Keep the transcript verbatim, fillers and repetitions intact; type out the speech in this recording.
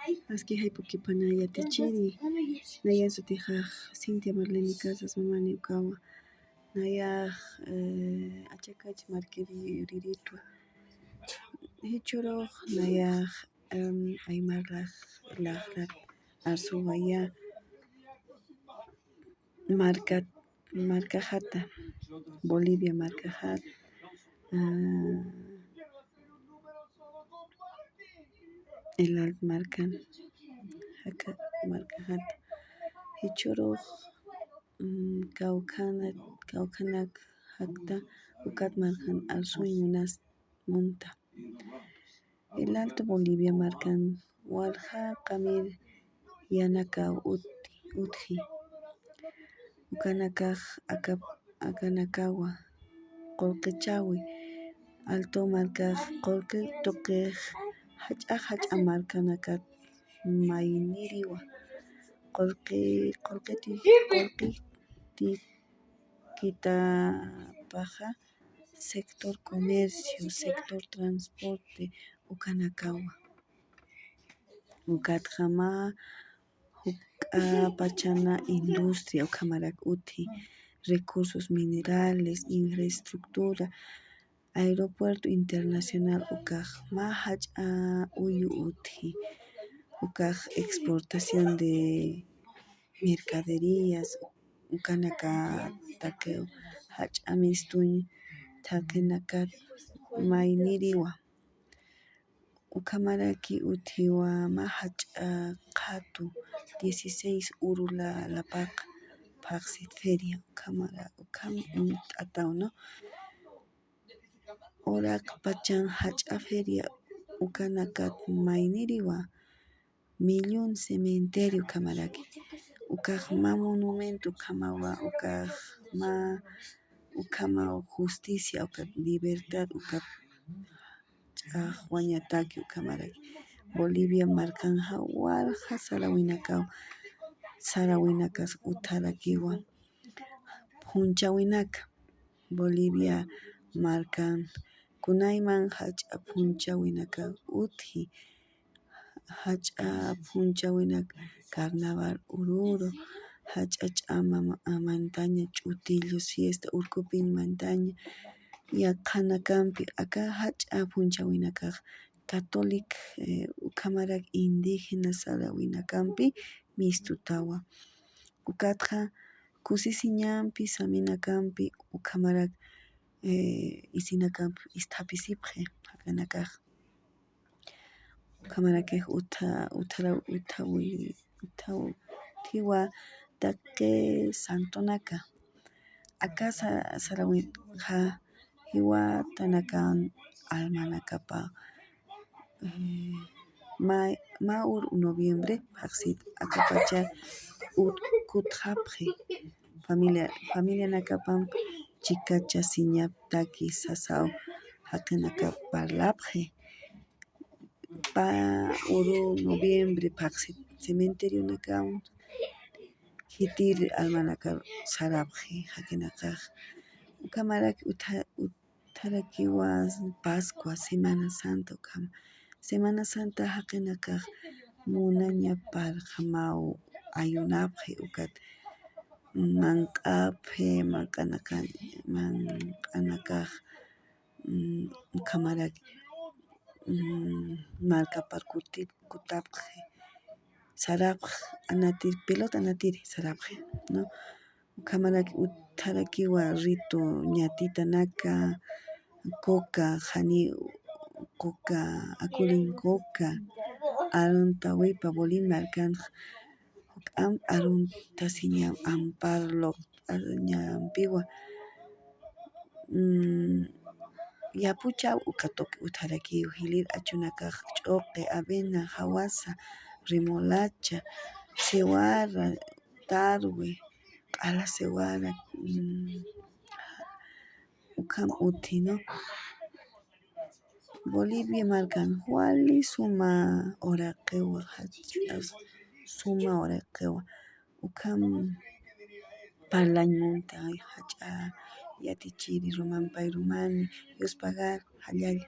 Aski jayp'ukipana yatichiri. Nayan sutixax Cintia Marlene Casas Mamani ukawa. Nayax, eh, Achakach markiri yuriritwa. Jichhürux nayax, em, aymar lax-, laxrat arsuwaya markat, markaxata, Bolivia markaxat, ah, El Alto markan, jaka markaxata. Jichhürux, mm, kawkhana-, kawkhanak jakta ukat markan arsuñ munas munta. El Alto Bolivia markan walja qamir yanakaw ut-, utji. Ukanakax aka-, akanakawa qullqichawi. Alto markax qullqi tuqix jach'a jach'a markanakat mayniriwa. Qullqi, qullqiti, qullqiti kitapaxa sector comercio, sector transporte, ukanakawa. Ukatxa mä juk'a pachana industria ukhamarak utji, recursos minerales, infraestructura, aeropuerto internacional ukax mä jach'a uyu utji, ukax exportación de mercaderías, ukanakatakiw jach'a mistuñ thaqinakat mayniriwa. Ukhamaraki utjiwa mä jach'a qhatu, dieciséis uru la-, lapaq phaxsit feria, ukhamara-, ukham uñt'ataw, ¿no? Uraq pachan jach'a feria ukanakat mayniriwa, Millón Cementerio ukhamaraki. Ukax mä monumento ukhamawa, ukax mä, ukhamaw justicia, ukat libertad, ukat ch'axwañataki ukhamaraki. Bolivia markanxa walja sarawinakaw, sarawinakas utharakiwa. Phunchhawinaka, Bolivia markan kunayman jach'a phunchhawinaka utji, jach'a phunchhawinaka carnaval ururu, jach'a ch'ama ma-, mantaña, ch'utillu, siesta, urkupiñ mantaña, yaqhanakampi, aka jach'a phunchhawinakax católic, eh, ukhamarak indígena sarawinakampi mistutawa. Ukatxa kusisiñampi, saminakampi, ukhamarak, eh, isinakampi isthapisipxi, jaqinakax. Ukhamarakix utha, uthara, uthawi, uthaw, uthiwa taqi santonaka. Aka sa-, sarawinxa jiwatanakan almanakapa, eh, mä, mä ur noviembre phaxsit akapacha ut-, kutxapxi. Familia, familianakapamp chikachasiñaptaki sasaw jaqinakap parlapxi. Pä uru noviembre phaxsit cementerionakaw khitir almanakar sarapxi jaqinakax. Ukhamarak utha-, utharakiwa Pascua, Semana Santa ukhama. Semana Santa jaqinakax munaña parlxamaw ayunapxi ukat manq'apxi, manq'anaka-, manq'anakax mm, ukhamarak, mm, markapar kuti-, kutapxi, sarapx, anatir, pelota anatir sarapxi, ¿no? Ukhamarak utharakiwa rito ñatitanaka, coca, jani coca, akulin coca, aruntawipa Bolívar kan, juk'amp aruntasiñam ampar luqt'añampiwa. Mm, yapuchaw uka tuqi utharakiw, jilïr achunakax ch'uqi, avena, jawasa, remolacha, cebada, tarwi, q'ala cebada, mm, ukham utji, ¿no? Bolivia markan wali suma uraqiwa, jach'a suma uraqiwa. Ukham parlañ munta, jach'a yatichiri, rumampay rumani, yuspagar, jallalla.